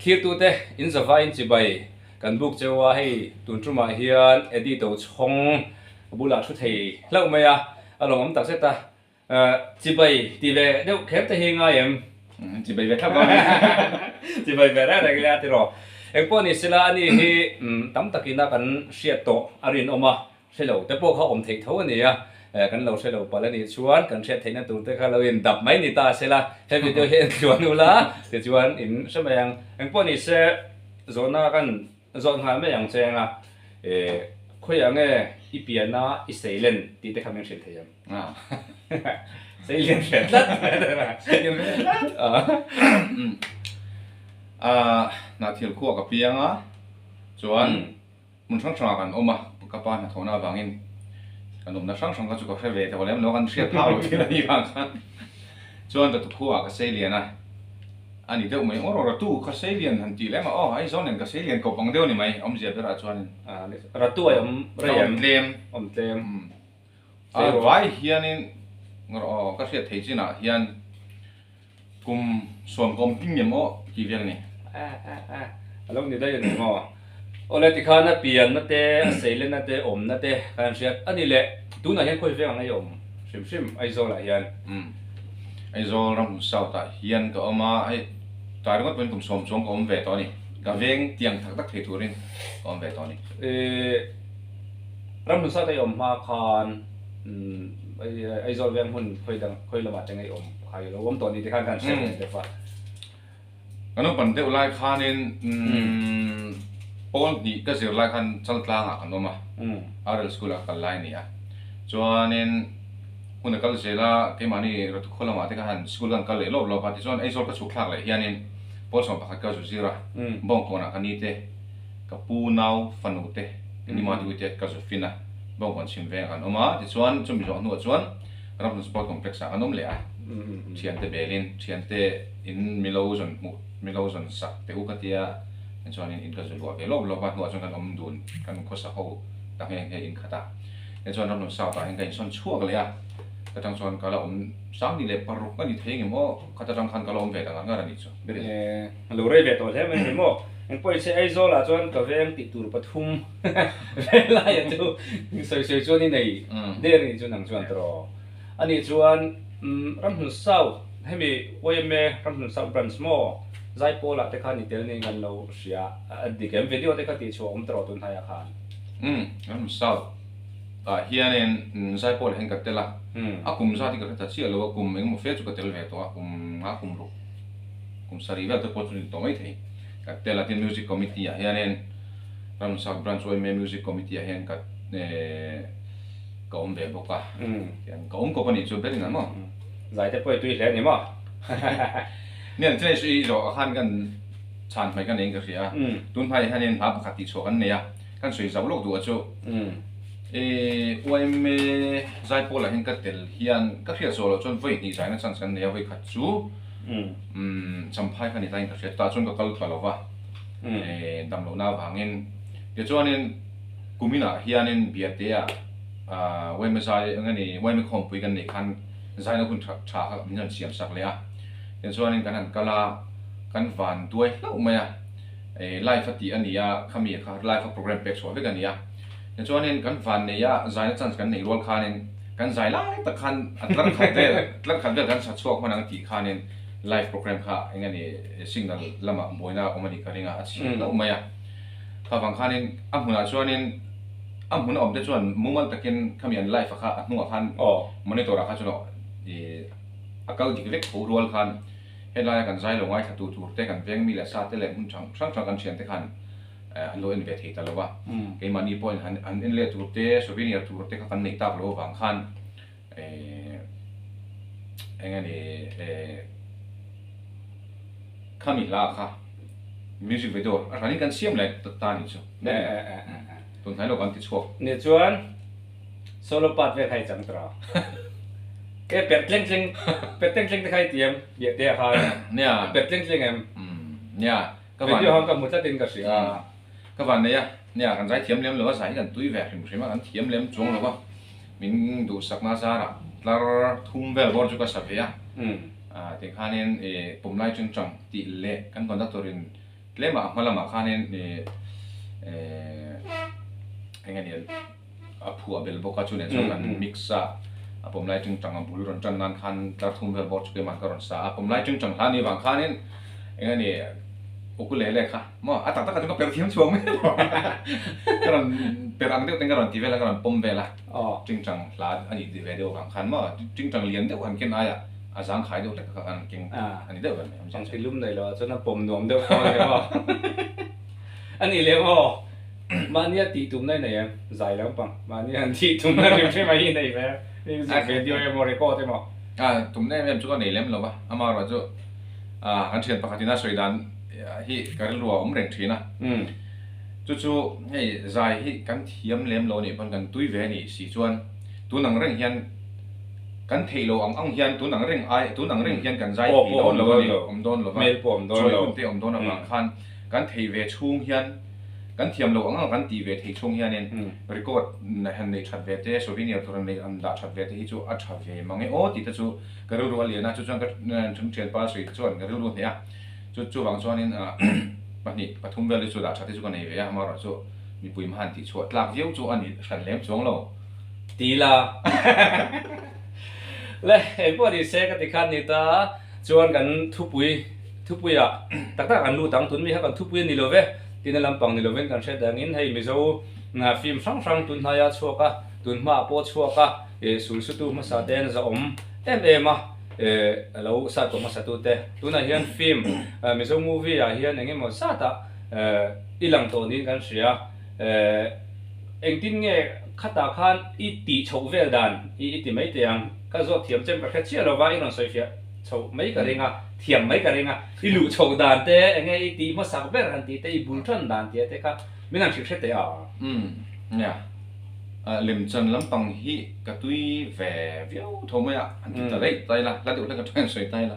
Thirtute in zavaiin chibai kan buk cheu a, hei tun tumah hian Eddie Tochhawng bulah thu thei hlauh mai a, a lawmawm tak zet a. Chibai ti ve deuh kher te hi ngai em? Chibai ve thlap a ni. Chibai ve reng reng ila tiraw. Engpawh ni sela ani hi tam takina kan hriat tawh a rinawm a, hre lo te pawh kha awm theih tho a ni a, kan lo hre lo palh a nih chuan kan hriat theihna tur te kha lo in dap mai ni ta sela he video hi en tluan ula tichuan in hre mai ang. Engpawh ni se zawhna kan Zawt nghal mai ang che anga khawiah nge i piana i seilen tih te kha min hrilh thei em? Seilen hre tlat! Seilen hre tlat! Hnahthil khuah ka piang a, chuan hmun hrang hrangah kan awm a, ka pa hnathawhna avangin kan awmna hrang hrang kha chu ka hre ve tawh lem lo, kan hriat phak loh thil a nih vang khan chuan ka tukhuaah ka seilian a. A ni deuh mai. Aw Ratu kha Seilian han tih lem a, aw Aizawl nen ka Seilian kawp ang deuh a ni mai, awmzia berah chuanin. Ratu ai awm rei em? Awm tlem. Awm tlem. A vai hianin aw ka hriat theih chinah hian kum sawm ka awm ting em aw tih vel a ni. A a a a lo ni daih a ni maw? Awle tikhan a pianna te, a seilenna te, awmna te kan hriat a ni leh tunah hian khawi veng ang ei awm hrim hrim Aizawlah hian. Umm Aizawl ram South ah hian ka awm a, hei tlai ringawt pawhin kum sawm chuang ka awm ve tawh a ni, ka veng tiang tak tak thei turin ka awm ve tawh a ni. Ih Ramhmun South a i awm hma khan Aizawl veng hmun khawi dang khawi lamah te nge i awm kha i lo awm tawh ni te khan kan hre ve deuh a. Ka naupan deuh lai khanin pawl hnih ka zir lai khan Chaltlangah kan awm a, RL School ah ka kal lai a ni a. Chuanin hun a kal zel a, keimahni Ratukhaw lamah te khan school kan kal leh lawp lawp a, tichuan Aizawl ka chhuk thlak leh hianin pawl 11 ka zu zir a, Bawngkawnah ka ni te, ka pu nau fanu te, ka ni Madiui te ka zu fin a, Bawngkawn chhim vengah kan awm a, tichuan chumi zawh hnuah chuan Ramhlun Sport Complex ah kan awm leh a, thiante belin thiante In mi lo zawn hmuh, mi lo zawn sak teh u ka tia, tichuanin in ka zu luah ve lawp lawp a, hnuah chuan kan awm dun, kan khawsa ho ta nghe nghe in khat a. Tichuan Ramhlun South ah hian ka insawn chhuak leh a, ka tang chuan ka la awm sang ni leh paruk a ni thei engem aw, khat atang khan ka la awm ve ta ngar ngar a nih chu. E, a lo rei ve tawh hle mai ni maw? Engpawh i che Aizawl ah chuan ka veng tih tur pathum velai ah chu sawi sawi chuan i nei der a nih chu nang chuan tawh. Anih chuan Ramhlun South hemi YMA Ramhlun South Branch maw Zaipawl ah te khan i tel niin kan lo hria a dik em? Video te kha tih chhuah awm tawh tun hnaiah khan. Umm Ramhlun South ah hianin Zaipawl ah hian ka tel a, a kum zat hi ka hre ta chiah lo a, kum engemaw fe chu ka tel ve tawh a, kum nga kum ruk kum sarih vel te pawh chu ni tawh mai thei ka tel a, tin Music Committee ah hianin Ramhlun South Branch YMA Music Committee ah hian ka Ka awm ve bawk a, tiang ka awm kawp a nih chu berin ang maw? Zai te pawh i tui hle a ni maw? Nia, chulai chu i zawh khan kan chhan hmai ka nei in ka hria a, tun hmaiah hianin hla pakhat tih chhuah kan nei a, kan sawi zauh lawk duh a chu i YMA Zaipawlah hian ka tel hian ka hriat zawh loh chuan vawi hnih zaina chance kan nei a, vawi khat chu Champhai kha ni tain ka hria, chutah chuan ka kal ta lo va, damlohna avangin tichuanin. Kuminah hianin Biatea Uaima zai eng ani Uaima khawmpui kan neih khan zaina hun tha tha kha min rawn siam sak leh a, tichuanin kan han kal a, kan van duai hlauh mai a, live a tih a ni a, khami kha live a program pek chhuah vek a ni a, tichuanin kan van nei a, zaina chance kan neih rual khanin kan zai lai tak khan a tlar khat vel tlar khat vel kan sa chhuak hman ang tih khanin live program kha eng ani signal lamah buaina a awm a nih ka ring a, a chhiat hlauh mai a. Kha vang khanin a hmunah chuanin a hmun a awm te chuan mumal takin khami an live a kha a hnungah khan monitor ah kha chuan ih a kal dik vek tho rual khan helaia kan zai lo ngaithla tu tur te kan veng mi leh sa te leh hmun hrang hrang hrang kan thian te khan an lo en ve thei ta lo va, keimahni pawhin han en leh tur te souvenir tur te kha kan neih tak lo avang khan eng a ni khami hla kha music video a hranin kan siam leh ta ni chu tun hnai lo kan ti chhuak. Ni chuan solo part vel kha i chang tawh e per tleng tleng per tleng tleng te kha i ti em biah te ah khan nia per tleng tleng em nia ka van video hang ka hmu tlatin ka hria ka van nei a nia kan zai thiam lem lo a zai hi kan tui ve hrim hrim a kan thiam lem chuang lo a. Min duhsakna zarah tlar thum vel bawr chu ka sa ve a, tikhanin pawmlai chungchang tih leh kan conductor in Tlema a hma lamah khanin ih eng nge ni a phuah bel bawk a chu nen chuan kan mix a, a pawm lai tingtang a bul rawn tan nan khan tlar thum vel bawk chu keimah ka rawn sa a, pawm lai tingtang hla ni vang khanin eng nge ni ukulele kha maw a tak takah chuan ka per thiam chhuak mai lo ka rawn per ang deuh ten ka rawn ti vel a ka rawn pawm vel a tingtang hla a nih ve deuh vang khan maw tingtang lian deuh han ken aiah a zangkhai deuh hlek kha an keng a ni deuh ber mai. Ang ti lum nei lo ah chuan a pawm nuam deuh fo ani maw? A nih leh maw? Mahnia tih tumna i nei em? Zai lampang. Mahnia han tih tumna hrim hrim a hi nei ve em? Music video emaw record emaw? A tumna em em chu ka nei lem lo va, amaherawh chu kan thian pakhatin a sawi dan hi ka rilru a awm reng thin a. Chu chu hei zai hi kan thiam lem lo anih pawn kan tui ve anih si chuan tun ang reng hian Kan theih lo ang ang hian tun ang reng ai tun ang reng hian kan zai thei dawn lo a ni, awm dawn lo va, chawi hun te awm dawn avang khan kan thei ve chhung hian kan thiam lo ang ang kan tih ve theih chhung hianin record han neih that ve te, souvenir tur han neih han dah that ve te hi chu a tha ve mang e aw tih te chu ka rilru a lian a, chu chuan ka thianpa sawi te chuan ka rilru hneh a, chu chuvang chuanin pahnih pathum vel hi chu dah that hi chu ka nei ve a, amaherawhchu mipui hma han tihchhuah tlak viau chu a ni hran lem chuang lo. Ti la. Le, eng pawh ni se ka ti khan ni ta chuan kan thupui thupuiah tak tak an lut ang tun mi kha kan thupui a ni lo ve tina lampang ni lovin kan hriat dangin hei Mizo film hrang hrang tun hnaia chhuak a tun hmaah pawh chhuak a ih sulsutu hmasa te an zahawm em em a ih a lo sat tawh hmasa tu te tunah hian film Mizo movie ah hian eng emaw zatah i lang tawh niin kan hria ih Engtin nge khatah khan i tih chhoh vel dan i i ti mai teh ang? Ka zawt thiam chem ka hre chiah lova i rawn sawi fiah chhoh mai ka ring a, thiam mai ka ring a. I luh chhoh dan te, enge i tih hmasak ber han tih te, i bul tan dan tih te kha min han hrilh hre teh a. Umm nia, lemchan lampang hi ka tui ve viau tho mai a, han ti ta daih ta ila, hla deuh hlek atang hian sawi ta ila.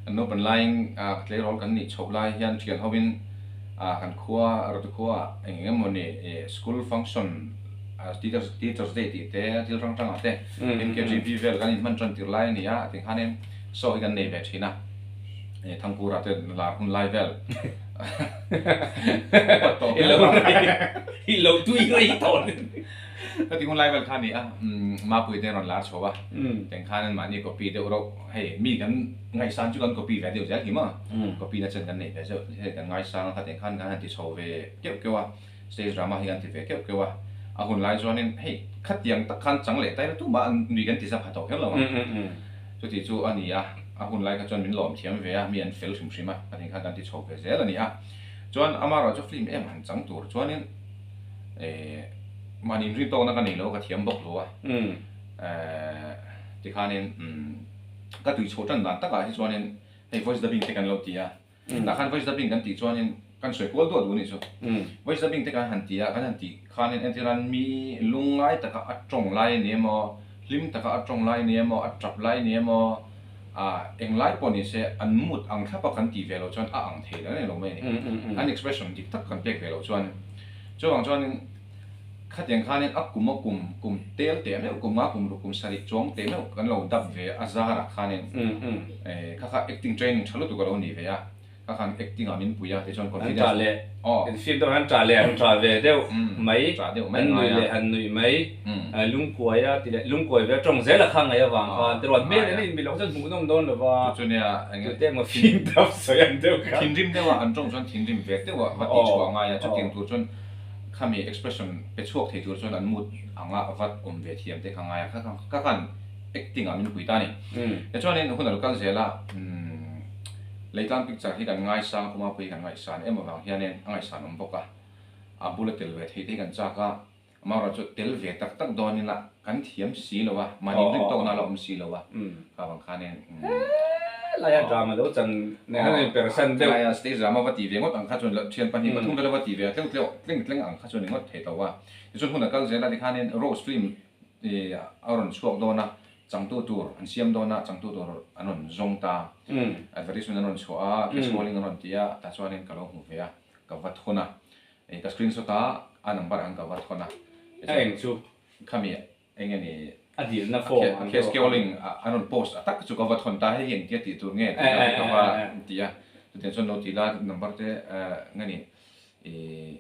Kan naupan laiin ka tleirawl kan nih chhoh lai hian thian hovin kan khua Rawtu khua eng eng emaw ni school function teachers teachers day tih te thil hrang hrang ah te MKGP vel kan inhman tan tir lai a ni a ti khanin show hi kan nei ve thin a Thangkura te lar hun lai vel I lo tui rei tawh Ka ti hun lai vel kha a ni a Mapui te rawn lar chho a teng khanin mahni copy deuh reuh hei mi kan Ngaihsan chu kan copy ve deuh zel hi maw? Copy na chen kan neih ve zeuh hei kan ngaisang a khateng khan kan han ti chho ve keuh keuh a, stage drama hi kan ti ve keuh keuh a, a hun lai chuanin hei khatiang tak khan chang leh taila tumah an nui kan ti zap ha tawh kher lo ang. Chuti chu a ni a, a hun lai kha chuan min lawm thiam ve a, mi an fel hrim hrim a, khateng khan kan ti chho ve zel a ni a. Chuan amaherawh chu film em han chang tur chuanin eh mahni inrin tawkna ka nei lo a, ka thiam bawk lo a, eh tikhanin umm. Ka tui chhoh tan dan takah hi chuanin hei voice dubbing te kan lo ti a, tah khan voice dubbing kan tih chuanin kan sawi kual duah duh a nih chu. Voice dubbing te kan han ti a, kan han tih khanin entirnan mi lungngai taka a tawng lai a ni emaw, hlim taka a tawng lai a ni emaw, a tap lai a ni emaw, ah englai pawh ni se an mood ang thlapa kan tih ve loh chuan a ang thei reng reng lo mai a ni. An expression dik tak kan pek ve loh chuan. Chuvang chuanin. Khatiang khanin a kum a kum, kum tel teh meuh, kum nga kum ruk kum sarih chuang teh meuh kan lo dap ve a zarah khanin kha kha acting training tha lutuk a lo ni ve a, kha khan acting ah min pui a tichuan confidence An tah leh, in film deuh an tah leh an tah ve deuh mai, an nuih leh an nuih mai, lungkuai a ti leh lungkuai ve a tawng zel a kha ngaih avang khan tiruan hmel en a inmil loh chuan hmuhnawm dawn lo va, tute emaw film dap sawi ang deuh kha. Thinrim deuh a an tawng chuan thinrim ve deuh a va tihchhuah a ngai a, chutiang tur chuan Khami expression pe chhuak thei tur chuan an mood anga vat awm ve thiam te kha ngai a, kha khan acting ah min pui ta a ni. Tichuanin hun a lo kal zel a, Leitlang picture hi kan ngaisang a, Pumapui hi kan ngaihsan em avang hianin a ngaihsan awm bawk a, a bula tel ve theih te hi kan chak a, amaherawhchu chu tel ve tak tak dawn ila kan thiam si lo a, mahni rin tawkna la awm si lo a, kha vang khanin. Laia drama lo chan nen a in persan deuh. Laia stage drama va ti ve ngawt ang kha chuan thian pahnih pathum vel a va ti ve a tleuh tleuh tleng tleng ang kha chuan ni ngawt thei tawh a. Tichuan hun a kal zel a tikhanin Rose film a rawn chhuak dawn a, changtu tur an siam dawn a, changtu tur an rawn zawng ta. Advertisement an rawn chhuah a, cash calling an rawn ti a, tah chuanin ka lo hmu ve a, ka va thawn a. Ka screenshot a, a number ang ka va thawn a. A eng chu? Khami Eng nge ni? A dilna form an Case calling an rawn post a tak chu ka va thawn ta, hei hi engtia tih tur nge tih ka va ti a. Chutiang chuan lo ti la number te nge ni ih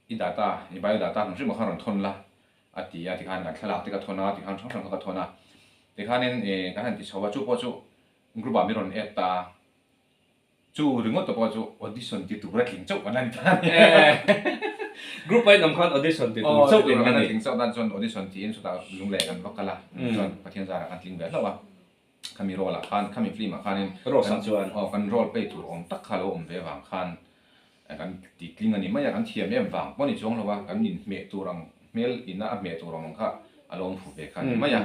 i data i bio data hrim hrim ah khan rawn thawn la a ti a tikhan kan thlalak te ka thawn a tikhan hrang hrang kha ka thawn a tikhanin ih kan han ti chho a chu pawh chu group ah min rawn add ta a. Chu ringawt pawh chu audition ti tur a tling chauh kan la ni ta a ni. Group a inawm khan audition ti tur chauh in la ni. Tling chauh tan chuan audition tiin chutah lungleh kan va kal a, chuan Pathian zarah kan tling ve hlauh a. Khami role ah khan, khami film ah khanin Rose ah chuan. Aw kan role play tur awm tak kha lo awm ve vang khan kan ti tling a ni mai a, kan thiam em vang pawh a ni chuang lo a, kan inhmeh tur ang hmel ina a hmeh tur ang kha a lo awm fu ve kha a ni mai a.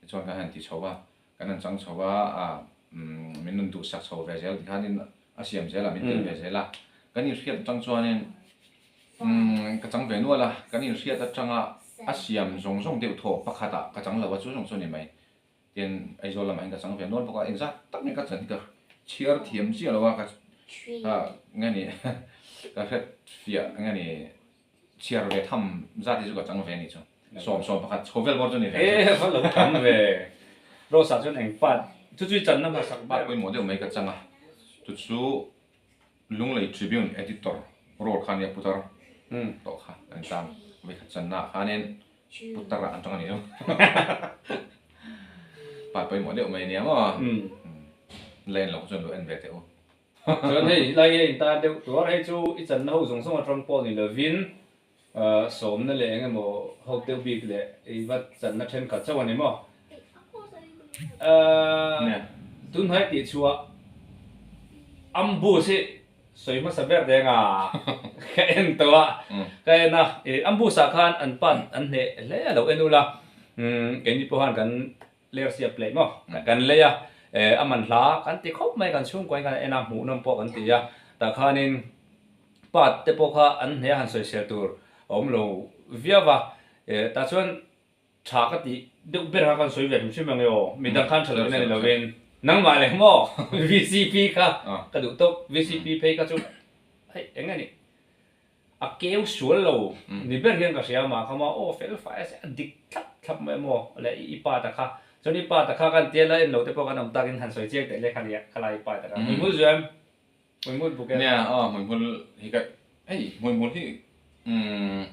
Tichuan kan han ti chho a, Kan han chang chho a, min rawn duhsak chho ve zel tikhanin a siam zel a, min tel ve zel a. Kan inhriat atang chuanin ka chang ve nual a, kan inhriat atanga a siam zawng zawng deuh thaw pakhatah ka chang lo a, chu zawng chu a ni mai. Tin, Aizawl lamah hian ka chang ve nual bawk a, engzat tak nge ka chan hi ka chhiar thiam chiah lo a, ka nge ni ka hret fiah nge ni chhiar ve tham zat hi chu ka chang ve a nih chu. 11 chho vel bawr chu ni ve. E va lo tam ve. Rose ah chuan eng part chu chu i channa hmasak ber. Part pawimawh deuh mai ka chang a, chu chu Lunglei Tribune editor role kha ania putar tawh kha kan tan vawikhat channa ah khanin putar ah an tang a ni lo. Part pawimawh deuh mai ania maw. La en loh chuan lo en ve teh u. Chuan hei lai a intar deuh tuar hei chu i channa ho zawng zawng atang pawh ni lovin Sawmna leh eng emaw ho deuh bik leh i va channa thenkhat chauh a ni maw? Tunhnai tih chhuah Ambush hi sawi hmasa ber reng a, ka en tawh a, ka en a, Ambush ah khan an pan an hneh hle a lo en ula, keini pawh khan kan ler siap leh maw kan lei a, a man hla kan ti khawp mai kan chhungkuain khan en a hmuhnawm pawh kan ti a, tah khanin part te pawh kha an hneh a han sawisel tur a awm lo viau a, tah chuan tha ka tih deuh ber kha kan sawi ve hrim hrim ang e aw, midang khan tha lo in a ni lovin nangmah leh maw VCP kha ka duh tawp, VCP phei kha chu hei eng nge ni. A keu sual lo ni ber hian ka hria mah kha maw aw fel fai a se a dik thlap thlap mai maw le i pa ta kha chuan i pa ta kha kan tia la en lo te pawh kan awm takin han sawi chiang teh le kha nia khalai i pa ta kha hmuihmul zuai em hmuihmul buk em. Nia aw hmuihmul hi ka hei hmuihmul hi umm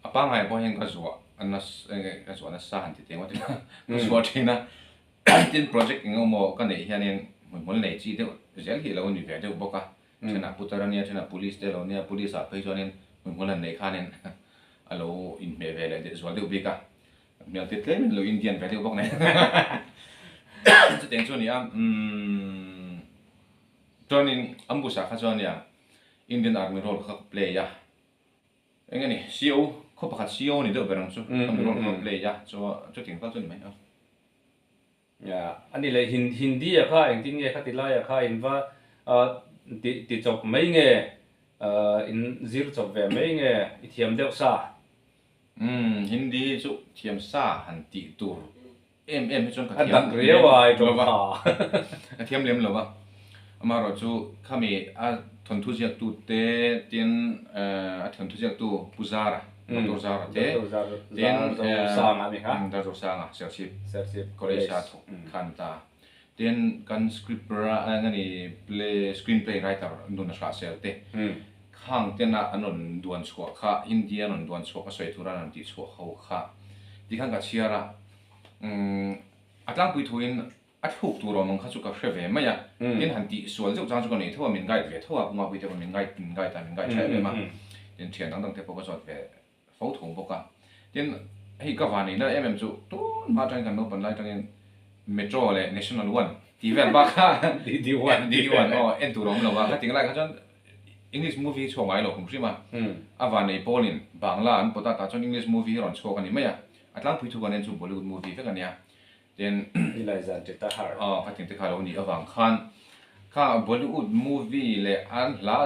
a pangngai pawh hian ka zuah ka zuah nasa han ti teh ngawt ila ka zuah thin a tin project eng emaw ka neih hianin hmuihmul nei chi deuh zel hi a lo ni ve deuh bawk a. Thenah putar a nia, thenah police te a lo nia, police ah phei chuanin hmunhmun han neih khanin a lo inhmeh ve leh zual deuh bik a, hmel te tlemin a lo Indian ve deuh bawk nen. Chutiang chu a ni a, umm chuanin ambush ah kha chuan nia Indian Army role kha ka play a, eng nge ni CO khaw pakhat CO a ni deuh ber ang chu, Army role kha ka play a, chutiang tal chu a ni mai a. A ni leh Hindi a kha engtin nge khati laia kha in va ti chawp mai nge in zir chawp ve mai nge i thiam deuh sa? Umm Hindi hi chu thiam sa han tih tur em em hi chuan ka thiam lem lo va, ka thiam lem lo va. Amaherawhchu khami a thawnthu ziaktu te tin a thawnthu ziaktu Pu Zara Doctor Zara te tin Doctor Zosanga Serchhip College a thawk khan ta tin kan script engani play screen play writer Nuna Hrahsel te khang tena an rawn duan chhuah kha Hindi an rawn duan chhuah ka sawi tura an rawn tih chhuah ho kha tikhan ka chhiar a a tlangpui thuin A thluk tur awm ang kha chu ka hre ve mai a, tin han tih sual zeuh chang chu ka nei tho a, min guide ve tho a, Pumapui te pawh min guide min guide a, min guide tha em em a, tin thian dang dang te pawh ka zawt ve fo tho bawk a. Tin hei ka van neihna em em chu tun hma atangin kan naupan lai atangin Metro leh National One tih vel bak kha DD One DD One aw en tur a awm lo a, ka ti lai kha chuan English movie hi chhuak ngai lo kum hrim a, a van nei pawlin Bangla an pawt a, tah chuan English movie hi rawn chhuak a ni mai a, a tlangpui thu kan en chu Bollywood movie vek a nia. Tin, Nilai zan ṭe ta har. Aw, ka tinte kha lo nih avang khan kha Bollywood movie leh an hla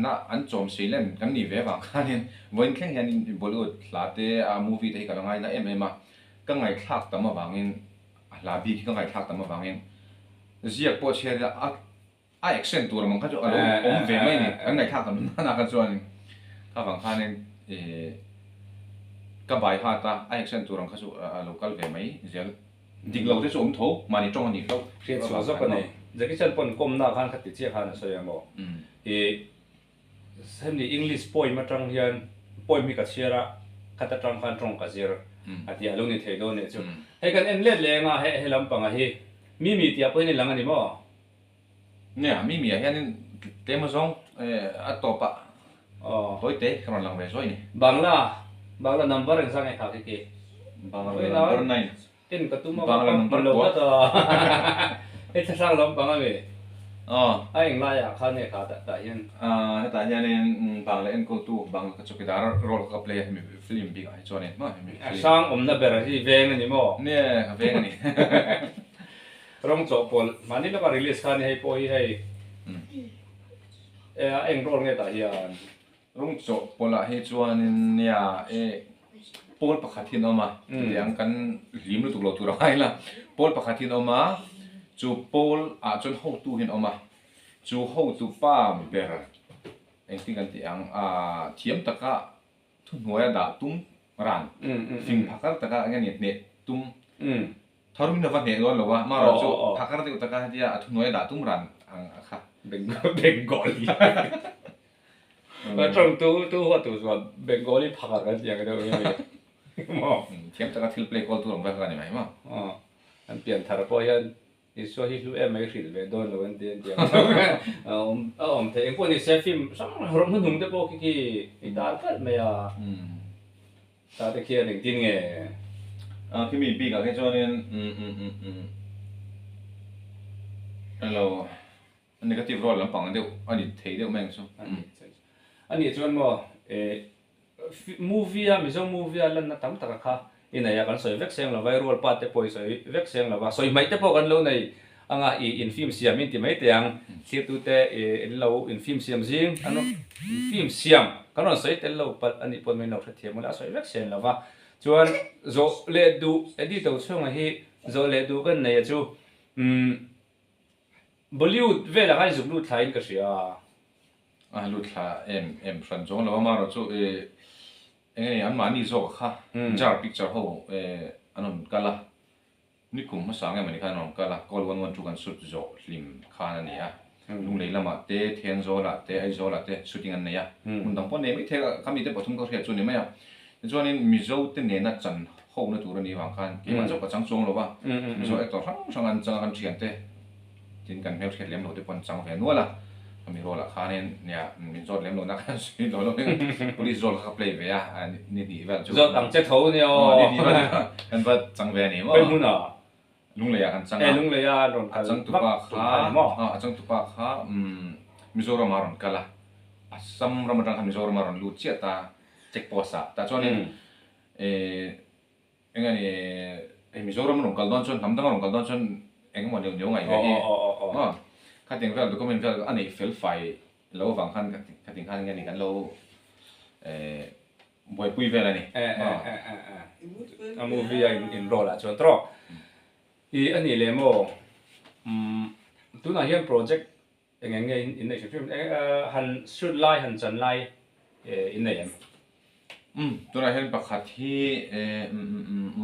na an chawm sei len kan nih ve avang khanin vawiin thleng hianin Bollywood hla te a movie te hi ka la ngaina em em a, ka ngaihthlak tam avangin a hla bik hi ka ngaihthlak tam avangin ziak pawh chhiar ila a a accent tur ang kha chu a lo awm ve mai a ni, kan ngaihthlak tam nana kha chuanin kha vang khanin ih ka bai hat a, a accent tur ang kha chu a lo kal ve mai zel, dik lo te chu awm tho, mahni tawng a nih hlauh hriat chhuah zawk a ni. Jackie Chan pawn kawmna khan kha ti chiah khan a sawi ang aw. Ih hemi English poem atang hian poem hi ka chhiar a, khat atang khan tawng ka zir a tih a lo ni thei dawn nih chu. Hei kan en let leng a, he lampanga hi Mimi tih ah pawh hian i lang a ni maw? Nia, Mimi ah hianin tlem azawng a tawp ah tawi te ka rawn lang ve zuai ni. Bangla, Bangla number engzah nge kha khi khi? Bangla number nine. En ka tum a va hmu lo tlat a. Hei thlahrang lampang a mi? A englai ah khan nge kha tah hian? Hetah hianin Bangla enkawltu Bangla ka chawkidar role kha ka play a hemi film bik ah hi chuanin maw hemi film. A hrang awmna ber hi veng a ni maw? Nia, ka veng a ni. Rawng chawhpawlh mahni lawka release kha ni hei pawh hi hei e a eng role nge tah hian. Rawng chawhpawlh ah hi chuanin nia e pawl pakhat hi an awm a chutiang kan hlim lutuk lo tur a ngai la pawl pakhat hi an awm a chu pawl ah chuan hotu hi an awm a chu hotu pa ber engtin kan tih ang ah thiam taka Thuhnuaia dah tum ran, fing phakar taka eng nge hneh tum, tharumin a va hneh dawn lo a, amaherawh chu phakar deuh taka hetia a thuhnuaia dah tum ran ang a kha. Bengali Tawng tu tu huat tu chuan Bengali phakar kan tih ang deuh hi maw. Thiam taka thil play kual tur ang vel kha ni mai maw. An pianthar pawh hian Isua hi hlu em mai hrilh ve dawn lo an ti an ti ang a awm a awm theih engpawh ni se film hrang rawng hnuhnung te pawh khi khi i tar kalh mai a ta te khian engtin nge A khi mi bik ah khi chuanin umm umm umm umm hello negative role lampang deuh a ni thei deuh mai ang chu a nih chuan maw eh Movie a Mizo movie a lanna tam taka kha i nei a, kan sawi vek seng lova, i rual pa te pawh i sawi vek seng lova, sawi hmaih te pawh kan lo nei anga i in film siam in ti mai teh ang, thirtute i in lo in film siam zing an rawn in film siam kan rawn sawi tel lo palh a nih pawh min lo hrethiam ula a sawi vek seng lova, chuan zawh leh duh Eddie Tochhunga hi zawh leh duh kan nei a chu umm Bollywood velah khan i zuk lut thlain ka hria. A lut thla em em hran zawng lo a, amaherawh chu ih eng nge anmahni zawk kha jar picture ho eh an rawn kal a, nikum hmasa nge mawni khan an rawn kal a, call 112 kan shoot zawh hlim khan a ni a, Lunglei lamah te, Thenzawl-ah te, Aizawl-ah te shooting an nei a, hmun dang pawh an nei mai thei a, khami te pathum ka hriat chu a ni mai a, tichuanin Mizo te nena chan ho na tur a nih vang khan keimah zawk ka chang chuang lo va, Mizo actor hrang hrang an chang a kan thiante. Tin kan hmelhriat lem lo te pawh an chang ve nual a, khami role ah khanin nia min zawt lem lo na khan sawi lo lo in police role kha ka play ve a, ni hnih vel chu. Zawt ang che tho nia aw. Ni hnih vel chu kan va chang ve a ni maw. Khawi hmun ah? Lunglei ah kan chang a. E Lunglei ah an rawn kal vak tum kha ni maw? A changtupa kha Mizoram ah a rawn kal a, Assam ram atang khan Mizoram ah a rawn lut chiah ta check post ah, tah chuanin Eng nge ni, hei Mizoram a rawn kal dawn chuan, hnam dang a rawn kal dawn chuan eng emaw neuh neuh ngaih ve hi maw? Khatiang vel document vel a neih fel fai lo avang khan khatiang khan eng nge ni kan lo buaipui vel a ni maw? A movie a in role ah chuan tawh i a nih leh maw? Tunah hian project eng eng nge in neih hrim hrim han shoot lai han chan lai in nei em? Umm tunah hian pakhat hi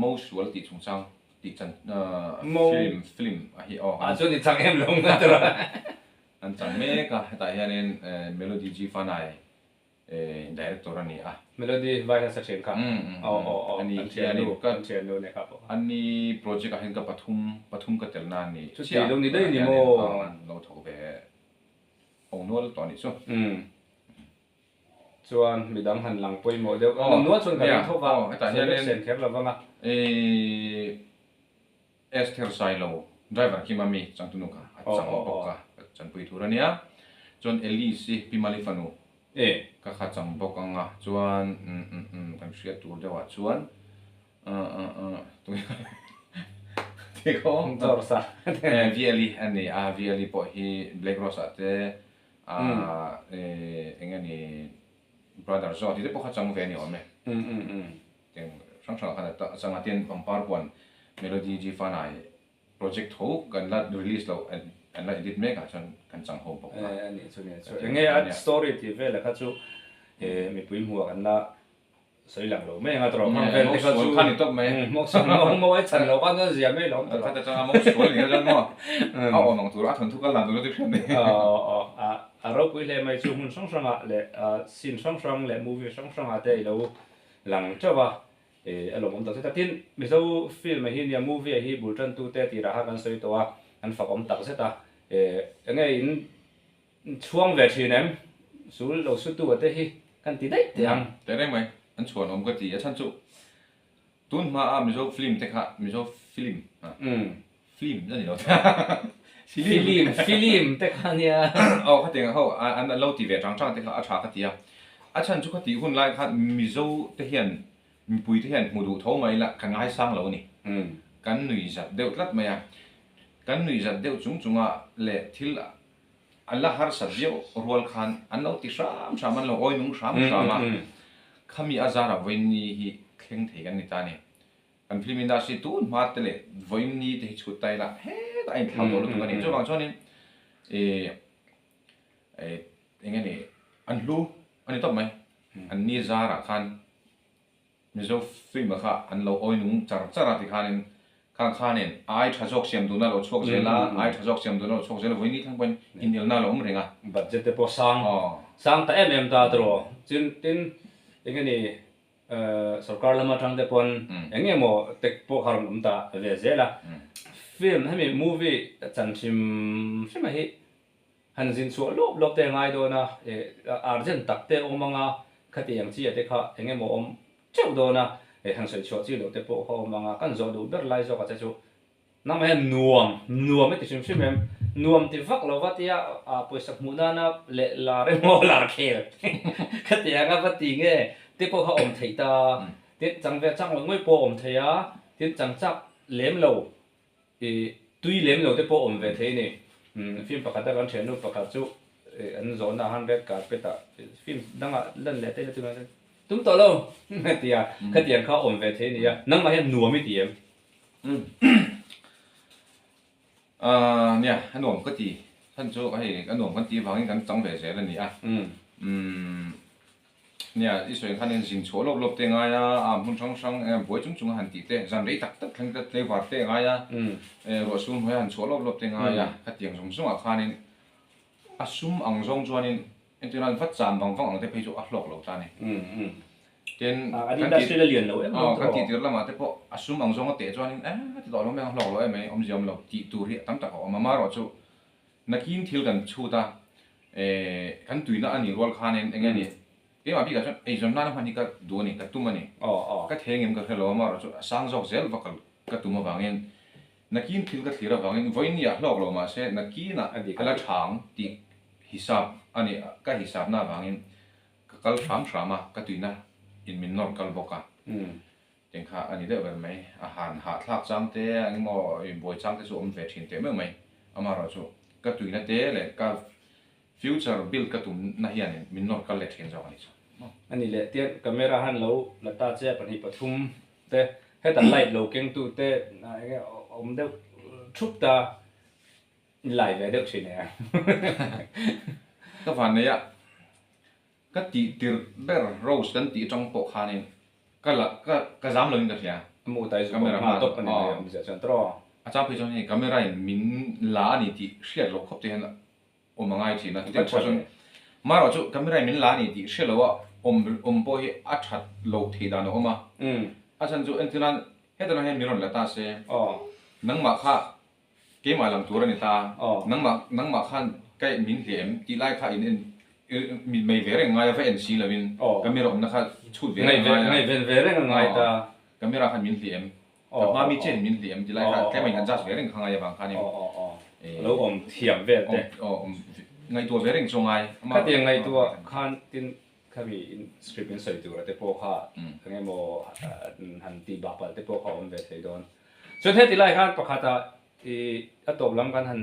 Mo sual tih chungchang tih chan film film a hi aw ah chuan i chang em lo nga tura an chang mek a hetah hianin Melody G Fanai Director a ni a. Melody vai hla sa thin kha. Aw aw aw Ani an khi ani thiannu ka an thiannu ne kha pawh. Ani project ah hian ka pathum pathum ka tel na a ni Chuti chiah lo ni daih tunah ni hianin maw? an lo thawk ve ho nual tawh a nih chu. Umm chuan midang han lang pawimawh deuh Aw an awm nual chuan ka nia ring tho va aw hetah sawi vek hianin sen kher lo vang a. Ihh Esther Sailo, driver khi mami changtunu kha a chang bawk a, ka chanpui tur a nia. Chuan Elise hi Pi Mali fanu ka kha chang bawk ang a, chuan kan hriat tur deuh ah chuan Viali a ni a, Viali pawh hi Black Rose ah te eng nge ni Brother Zawt tih te pawh kha chang ve a ni awm e. Tiang hrang hrangah khan a chang a, tin pangpar huan Melody G Fanai project tho kan la release loh an la edit mek ah chuan kan chang ho bawk a. A nih chu nia chu. Enge a story tih vel kha chu mipui hmuh ah kan la Sawi lang lo mai anga tawrh hmang vel te kha chu kha ni tawp mai. Mawk sual mawk maw ai chan lo khan chuan zia mai lo awm tawh lo. Kha ta changa mawk sual ni kha chuan maw a awm ang tur a thawnthu kal dan tur chu hriat ni. Aw aw a ropui hle mai chu hmun hrang hrangah leh scene hrang hrang leh movie hrang hrangah te i lo lang teuh a, a lawmawm tak zet a. Tin, Mizo film ah hi nia movie ah hi bul tantute tirah kha kan sawi tawh a, an fakawm tak zet a. Enge in Chhuang ve thin em? Sul lo sutu a te hi kan ti daih teh ang. Teh reng mai, an chhuan awm ka ti. A chhan chu tun hma a Mizo film te kha Mizo film a film a ni lo Film film te kha nia. Aw khatiang ho an lo ti ve chang chang te kha a tha ka ti a. A chhan chu khatih hun lai khan Mizo te hian mipui te hian hmu duh tho mai la ka ngaisang lo a ni. Kan nui zat deuh tlat mai a. Kan nui zat deuh chung chunga leh thil An la harsat viau rual khan an lo ti hram hram, an lo awi nung hram hram a, khami a zarah vawiinni hi thleng thei kan ni ta a ni. Kan film industry tun hma te leh vawiinni te hi chhut ta ila hetah a inthlau tawh lutuk a ni. Chuvang chuanin ih eng nge ni an hlu a ni tawp mai, an ni zarah khan Mizo film ah kha an lo awi nung char char a tikhanin khang khanin ai tha zawk siam duhna lo chhuak zel a, ai tha zawk siam duhna lo chhuak zel a, vawiin thleng pawhin inelna a lo awm reng a. Budget te pawh sang sang ta em em ta tawh tin tin eng nge ni sorkar lam atang te pawn eng nge maw tek pawh kha rawn awm ta ve zel a, film hemi movie chan hrim hrim a hi Han zin chhuah lawp lawp te a ngai dawn a, urgent tak te a awm ang a, khati ang chi ah te kha eng emaw awm teuh dawn a, han sawi chhuah chi loh te pawh kha awm ang a, kan zawh duh ber lai zawk ah che chu nangmah hian nuam, nuam i ti hrim hrim em, nuam ti vak lo va tia pawisa hmuh nana leh lar emaw lar khel khati anga va ti nge te pawh kha awm theih ta, tin chang ve chang ngawih ngawih pawh a awm thei a, tin chang chak lem lo. I tui lem lo te pawh awm ve thei a ni. Film pakhat a kan thiannu pakhat chu an zawhna ah khan red carpet ah film dangah lan leh te ila tum tawh lo tia khatiang kha awm ve thei a ni a. Nangmah hian nuam i ti em? Nia, a nuam ka ti. Chhan chu hei a nuam kan tih avangin kan chang ve zel a ni a. Nia, i sawi ang khanin zin chhuah lawp lawp te ngai a, a hmun hrang hrang eng buai chung chung a han tih te, zan rei tak tak thleng te tlaivar te ngai a, ruah sum hnuai a han chhuah lawp lawp te ngai a, khatiang zawng zawng ah khanin a sum ang zawng chuanin entir nan vat cham vang vang ang te phei chu a hlawk lo ta a ni. Tin, kan tih tir lamah te pawh a sum ang zawng a teh chuanin eh a ti tawh lo mai ang, hlawk lo em mai, awmzia awm lo tih tur hi a tam tak a awm a, amaherawhchu Nakin thil kan chhut a, kan tuina a nih rual khanin eng nge ni, keimah bikah chuan eizawn nana hman hi ka duh a ni, ka tum a ni. Ka thei engem ka hre lo a, amaherawhchu a sang zawk zel va ka tum avangin nakin thil ka thlir avangin vawiin ah hlawk lo mahse nakinah a la thang tih hisap a ni, ka hisapna avangin ka kal hram hram a, ka tuina in min nawr kal bawk a. Eng kha a ni deuh ber mai. A han hahthlak chang te, eng emaw buai chang te chu awm ve thin teh meuh mai. Amaherawhchu ka tuina te leh ka future build ka tumna hianin min nawr kal leh thin zawk a ni chu. A ni leh tiang camera han lo la ta che a pahnih pathum te heta light lo keng tu te eng nge awm deuh thup ta lai ve deuh thin e. Ka van nei a. Ka tih tirh ber Rose kan tih atang pawh khanin ka la ka ka zam loin ka hria. A mu tai zu pawh hma tawp a ni mai awm zia chuan tawh. A chang phei chuan hei camera in min la a ni tih hriat loh khawp te hian awm a ngai thin a. Chutiang pawh chuan marawh chu camera in min la a ni tih hriat loh a awm awm pawh hi a that loh theih dan a awm a. A chhan chu entir nan heta lang hian min rawn la ta se nangmah kha Keimah lang tur a ni ta, nangmah nangmah khan ka min hliah em tih lai kha in en mit mei ve reng ngai a, va en si lovin camera awmna kha chhut ve reng a ngai a. Ngaihven ve reng a ngai ta. Camera khan min hliah em, ka hma mi chiahin min hliah em tih lai kha tlema in adjust ve reng kha ngai avang khanin. Lo awm thiam vel te. Ngaihtuah ve reng chu a ngai. Khatiang ngaihtuah khan tin khami in script in sawi tura te pawh kha eng emaw han tih bah palh te pawh kha awm ve thei dawn. Chuan heti lai khan pakhata i a tawp lam kan han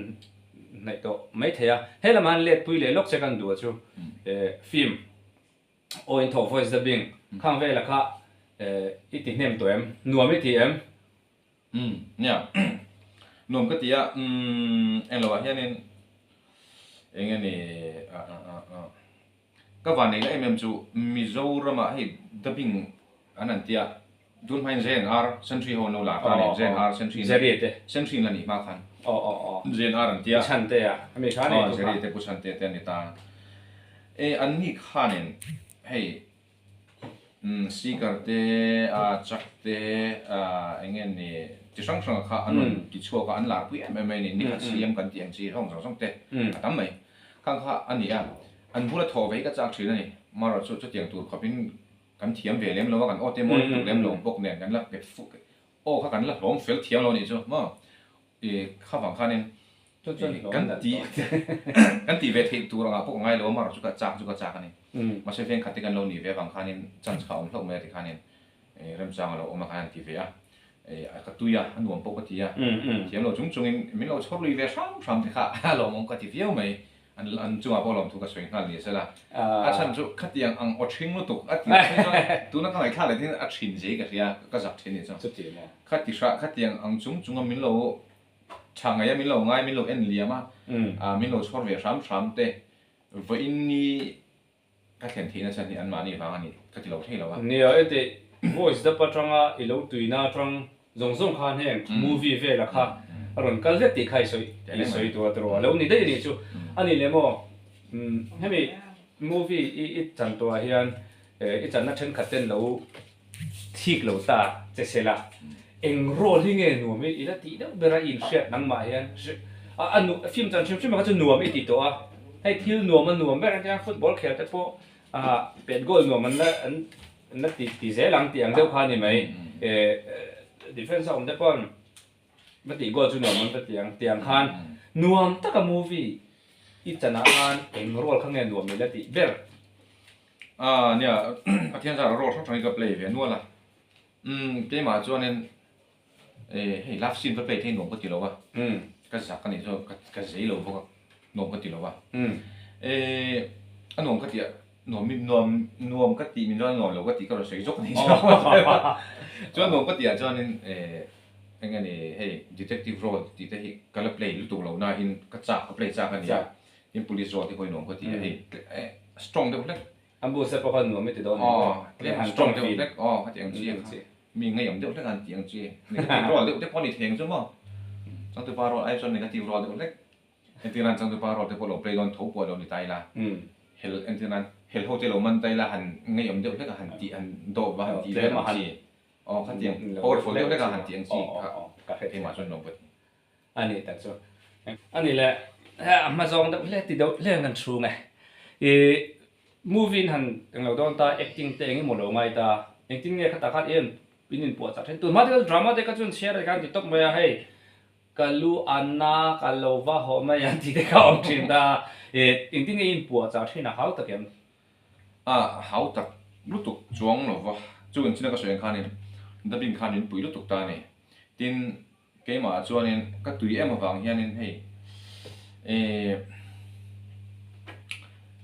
hnaih tawh mai thei a, he lamah han let pui leh lawk che kan duh a chu film aw in thawh voice dubbing khang vela kha i ti hnem tawh em? Nuam i ti em? Umm nia nuam ka ti a umm englo ah hianin eng nge ni ah ah ah ka van neihna em em chu Mizoramah hei dubbing. An han tia, tun hmain JNR Sentry ho an lo lar ta a ni, JNR Sentry Jerry te. Sentry la nih hma khan JNR an tia. Pu Chhantea a mi kha a nei tu kha. Jerry te Pu Chhantea te an ni ta. E an ni khanin hei Seeker te Chuck te eng nge ni chi hrang hrang kha an rawn ti chhuak a, an lar pui em em mai a ni, nikhat siam kan tih ang chi hawng zawng zawng te a tam mai. Khang kha a ni a, an bula thaw ve hi ka chak thin a ni, marawh chu chutiang tur khawpin Kan thiam ve lem lo a, kan aw te mawi lutuk lem lo bawk nen kan la pet fuk aw kha kan la hlawm fel thiam lo anih chu maw i kha vang khanin kan ti kan tih ve theih tur angah pawh ka ngai lo a marawh chu ka chak chu ka chak a ni mahse vengkhat te kan lo nih ve avang khanin chance kha a awm hlauh mai a tikhanin remchang a lo awm a khan an ti ve a ka tui a a nuam pawh ka ti a thiam lo chung chungin min lo chhawr lui ve hram hram te kha a lawmawm ka ti viau mai. An an chungah pawh lawmthu ka sawi nghal ni sela. A chhan chu khatiang ang aw ṭhing lutuk a ti thin chuan tuna ka ngaihthlak leh thin a ṭhin zei ka hria ka zak ṭhin ni chuan. Chuti maw? Khati hrah khatiang ang chung chunga min lo ṭha ngaih a min lo ngai min lo en liam a ah min lo chhawr ve hram hram te vawiin ni ka thlen theihna chhan hi anmahni vang a ni ka ti lo thei lo a. Nia heti voice dap atanga i lo tuina atang zawng zawng khan heng movie vela kha a rawn kal hlek tih kha i sawi i sawi tur a tiraw a lo ni daih a nih chu. A nih leh maw hemi movie i i chan tawhah hian i channa thenkhat ten lo thik lo ta che sela eng role hi nge nuam i i la tih deuh ber a i inhriat nangmah hian a a nu film chan hrim hrim ah kha chu nuam i ti tawh a hei thil nuam a nuam ber ang chuan football khel te pawh ah pet goal nuam an la an an la ti ti zel ang tih ang deuh kha a ni mai eh defence a awm te pawn va tih goal chu nuam an va ti ang tih ang khan nuam taka movie i chanah khan eng role kha nge nuam i la tih ber. Ah nia Pathian zara role hrang hrang hi ka play ve nual a umm keimah chuanin eh hei love scene ka play thei nuam ka ti lo a ka zak a nih chuan ka ka zei lo bawk a nuam ka ti lo a eh a nuam ka tih a nuam nuam nuam ka tih min chuan nuam lo ka tih ka rawn sawi zawk a nih chuan nuam ka tih ah chuanin eh eng nge ni hei detective role tih te hi ka la play lutuk lo na in ka chak ka play chak a nia Tin police zawh te pawh hi nuam ka ti a hei strong deuh hlek. An bu se pawh kha nuam i ti dawn emaw? Tlem han strong deuh hlek aw ka ti ang chi kha mi ngeiawm deuh hlek an ti ang chi negative role deuh te pawh a ni thei ang chu maw changtupa role ai chuan negative role deuh hlek entir nan changtupa role te pawh lo play dawn tho pawh lo ni ta ila hel entir nan hel ho te lo man ta ila han ngeiawm deuh hlek a han tih han dawp va han tih vel ang chi aw khatiang powerful deuh hlek a han tih ang chi kha keimah chuan nuam ka ti. A ni tak chu. A ni le, a hma zawng deuh hle ti deuh hle kan chhung e. I movie in han englo dawn ta, acting te engemaw lo ngai ta, engtin nge khatah khan em in inpuah chak thin. Tunhma te kha drama te kha chuan chhiar te khan ti tawp mai a, hei ka lu a na ka lo va haw mai ang tih te kha a awm thin ta. I engtin nge i inpuah chak thin a hau tak em? A hau tak lutuk chuang lo va, chu engchina ka sawi ang khanin dubbing khan min pui lutuk ta a ni. Tin, Keimah chuanin ka tui em avang hianin hei eh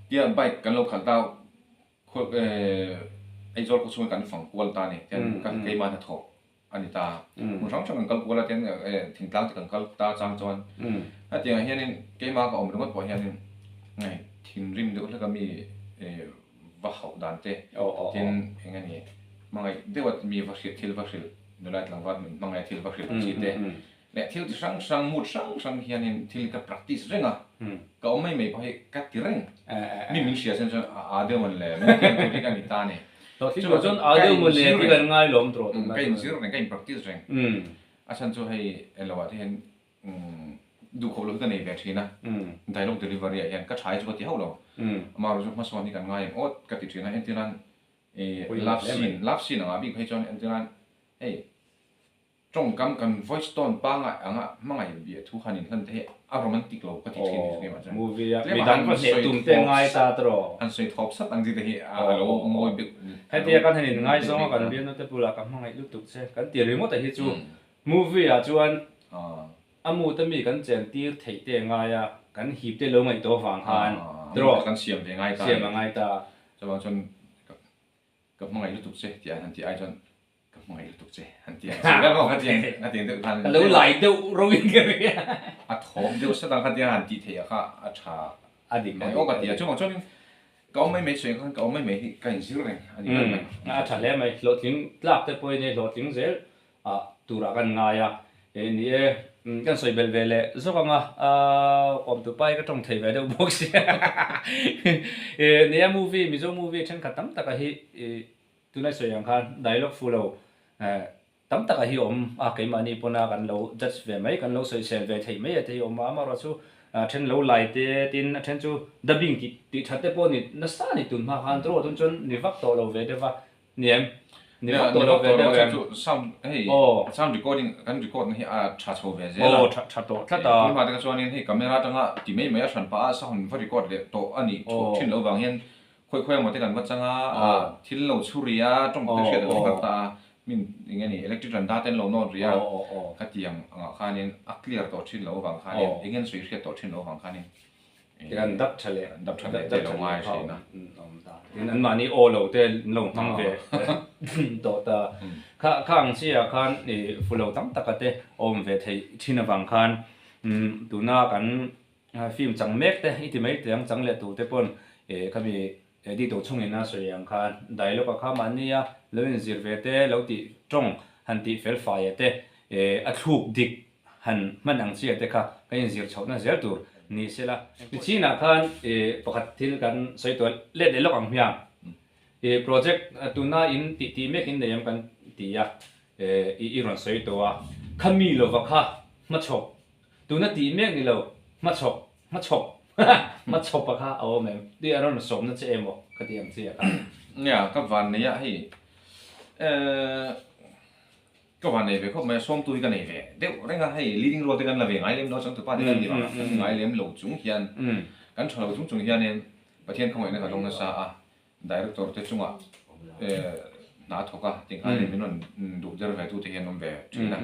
tia bike kan lo khalh ta khaw eh Aizawl khaw chhunga kan fang kual ta a ni tian ka keimah hnathawh a ni ta hmun hrang hrang kan kal kual a tian eh thingtlang te kan kal ta chang chuan hetiangah hianin keimah ka awm ringawt pawh hianin hei thinrim deuh hlek a mi eh va hauh dan te tin eng a ni hmangaih deuh a mi va hrilh thil va hrilh Nula tlangval min hmangaih thil va hrilh chi te leh thil chi hrang hrang mood hrang hrang hianin thil ka practice reng a, ka awm mai mai pawh hi ka ti reng. Mi min hria chuan chuan a aa deuh mawn le, min tiang tur hi ka ni ta a ni. Chuvang chuan aa deuh mawn le tih kan ngai lawm tawh tunlai chuan. Ka inzir reng, ka in practice reng. A chhan chu hei englo ah te hian duhkhawp lo hi ka nei ve thin a, dialogue delivery ah hian ka tha hi chu ka ti hauh lo. Amaherawhchu chu hmasawn hi kan ngai em awt ka ti thin a, entirnan I love scene, love scene anga bik phei chuan entir nan hei tawngkam kan voice tone pangai anga hmangaih bia thu han inhlan te hi a romantic lo ka ti thin hi keimah chuan. Movie a midang ka hneh tum te ngai ta tawh. Han sawi thawp sat ang chi te hi a lo mawi bik. Hetia kan han inngaizawng a kan bialnu te bulah ka hmangaih lutuk che kan ti ringawt a hi chu movie ah chuan a mu te mi kan chen tir theih te ngai a kan hip te lo ngaih tawh vang khan tawh. Kan siam ve ngai ta. Siam a ngai ta. Chuvang chuan ka hmangaih lutuk che tih an han tih ai chuan ka hmangaih lutuk che han tih ang chi emaw kha tiang a tiang deuh khan Ka lo lai deuh ro in ka ria. A thawm deuh sat ang kha tiang han tih theih a kha a tha A dik mai aw ka ti a. Chuvang chuanin Ka awm mai mai sawi khan ka awm mai mai hi ka inzir reng a ni ber mai. A tha hle mai. Hlawhtling tlak te pawhin hei hlawhtling zel turah kan ngai a. Ni e, kan sawi belh ve leh zawk ang a, kawmtu pa hi ka tawng thei ve deuh bawk sia. Ni a movie, Mizo movie thenkhat tam taka hi tunlai sawi ang khan dialogue fu lo Tam tak a hi awm a, keimahni pawna kan lo judge ve mai, kan lo sawisel ve theih mai a te hi awm a, amaherawh chu a then lo lai te tin a then chu dubbing tih tih that te pawh ni nasa a ni tun hma khan tawh tun chuan ni vak tawh lo ve deuh va, ni em? Ni vak tawh lo ve deuh em? Sound hei sound recording kan record na hi a tha chho ve zel a, aw tha tha tawh tlat a, tun hma te kha chuanin hei camera atanga ti mai mai a hran pah a sound va record leh tawh a nih thin loh vang hian Khawi khawi emaw te kan va chang a, thil lo chhu ri a, tawng te hriat a lo kal ta a, min eng nge ni electric randa te an lo nawt ri a, khatiang angah khanin a clear tawh thin lo avang khanin eng nge an sawi hriat tawh thin lo avang khanin Kan dap tha leh dap tha leh te lo ngai thin a. Tin anmahni aw lo te an lo hmang ve tawh ta. Kha kha ang chiah khan i fu lo tam taka te awm ve theih thin avang khan tuna kan Film chang mek te i ti mai teh ang, chang leh tur te pawn khami edit ho chungin a sawi ang khan dialogue a kha mahni a lo inzir ve te, lo tih tawng han tih fel fai a te, a thluk dik han hman ang chi a te kha kan inzir chhohna zel tur ni sela. Nichinah khan pakhat thil kan sawi tawh let leh lawk ang hmiang, project tuna in tih tih mek in nei em kan ti a, i rawn sawi tawh a, khami lova kha hmachhawp Tuna tih mek ni lo, hmachhawp, hmachhawp, hmachhawp a kha a awm em? Tih a rawn sawmna che emaw ka ti ang chi a kha. Nia, ka van nei a hei eh ka van nei ve khawp mai a, sawmtu hi ka nei ve deuh reng a, hei leading role te kan la ve ngai lem lo a, changtupa te kan ni vang a, kan ngai lem lo chung hian kan tha lo chung chung hianin Pathian khawngaihna ka dawng nasa a, Director te chungah hna a thawk a, tih nghalin min rawn duh der ve tute hi an awm ve thin a,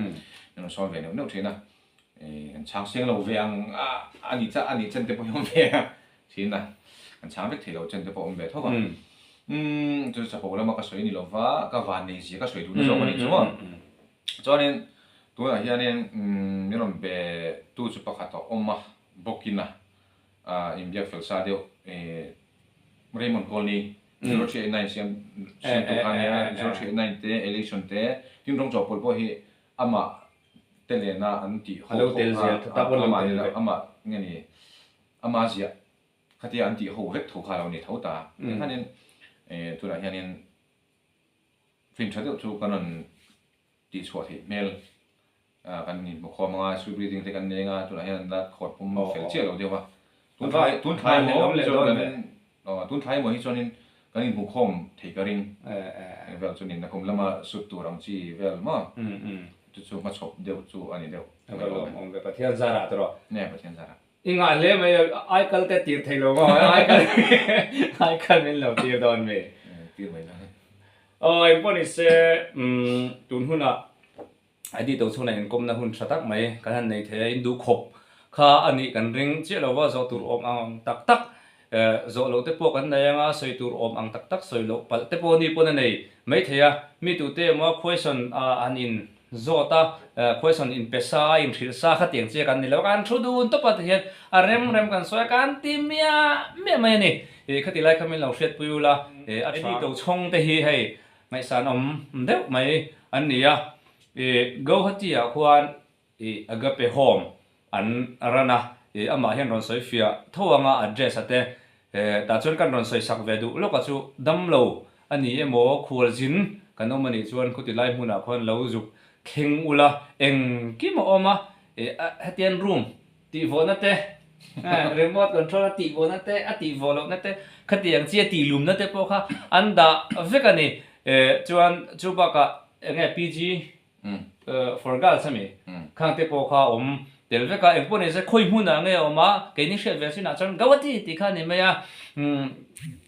min rawn sawn ve neuh neuh thin a, kan chhang seng lo ve ang a, a nih chah a nih chen te pawh hi awm ve a thin a, kan chhang vek thei lo chen te pawh awm ve tho va. Chu chapo lama ka sawi ni lova, ka van nei zia ka sawi duhna zawk a nih chu maw. Chuanin tunah hianin min rawn be tu chu pakhat a awm a, bawkin a. Inbiak fel sa deuh Raymond Colney 0389 siam siamtu kha nia 0389 te election te tin rawng chawhpawlh pawh hi amah te lena an tih ho tho kha amah ni lo amah nge ni ama ziah khatia an tih ho vek tho kha lo ni tho ta tikhanin tunah hianin film tha deuh chu kan rawn tih chhuah theih hmel kan inhmu khawm ang a, sweet reading te kan nei ang a, tunah hian an la khawt pum fel chiah lo deuh a, tun thlai tun thlai emaw hi chuan kan aw tun thlai emaw hi chuanin kan inhmu khawm theih ka ring vel chu nin a kum lama sut tur ang chi vel maw chu chu hmachhawp deuh chu a ni deuh. Pathian zarah te rawh. Nia Pathian zarah. I ngah hle mai a, aikal te tir thei lo maw, aikal aikal min lo tir dawn mi. Tir mai dawn. Aw engpawh ni se tun hunah ID to chhunah inkawmna hun tha tak mai kan han nei thei a, in duh khawp kha a nih kan ring chiah lo va, zawh tur awm ang tak tak zawh loh te pawh kan nei anga sawi tur awm ang tak tak sawi loh palh te pawh ni pawn a nei mai thei a, mi tute emaw question han in Zawt a, question in pe sa a, in hrilh sa kha tiang chiah kan ni lo a, kan thu dun tawp a ti hian a rem rem kan sawi a, kan ti miah miah mai a ni. Ih khati lai kha min lo hriatpui ula, ih a tha to chhawng te hi hei ngaihsan awm deuh mai an ni a, ih Guwahati ah khuan ih Agape Home an ran a, ih amah hian rawn sawi fiah tho anga address a te, Tah chuan kan rawn sawi sak ve duh lawk a chu damlo a ni emaw khualzin kan awm a nih chuan khuti lai hmunah khuan lo zuk thleng ula engkim a awm a, hetian room tih vawhna te, remote control a tih vawhna te, a tih vawh lohna te, khatiang chi a tih lumna te pawh kha an dah vek a ni. Chuan chu bakah enge PG For girls ami khang te pawh kha awm tel vek a, engpawh ni se khawi hmunah nge a awm a, keini hriat ve chinah chuan Gauhati tih kha a ni mai a,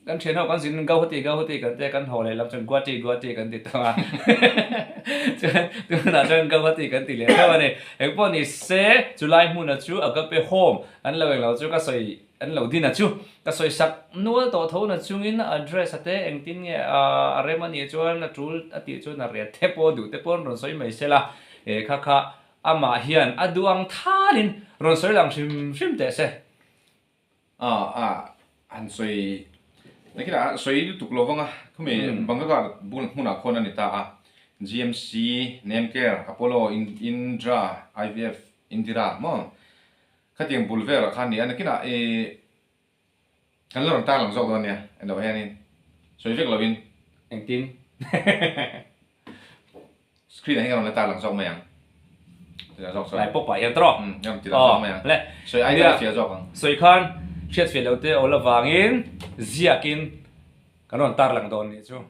kan thian ho kan zin Gauhati Gauhati kan tia kan haw leh lam chuan Guwahati Guwahati kan ti tawng a, chuan tunah chuan Gauhati kan ti leh theuh a ni, engpawh ni se chulai hmuna chu Agape Home an lo englo chu ka sawi An lo din a chu. Ka sawi sak nual tawh tho na chungin a address a te engtin nge a rem a nih chuan a tul a tih chuan a ret te pawh duh te pawh an rawn sawi mai sela e kha kha amah hian a duh ang thalin rawn sawi lang hrim hrim teh se. A a han sawi. Nakinah sawi lutuk lo vang a, khumi Banglagar bul hmunah khawn a ni ta a, GMC, Nemcare, Apollo, Indra, IVF, Indira maw khatiang bul velah khan a ni a, nakinah ih kan la rawn tarlang zawk dawn nia englo hianin sawi vek lovin. Engtin? Screen ah hian ka rawn la tarlang zawk mai ang. Ti zawk sawi. Lai pawp ah hian tawh. Um, ka rawn ti lang zawk mai ang. Le. Sawi ai ka fiah zawk ang. Sawi khan hriat fiah lo te awl avangin ziakin kan rawn tarlang dawn nih chu.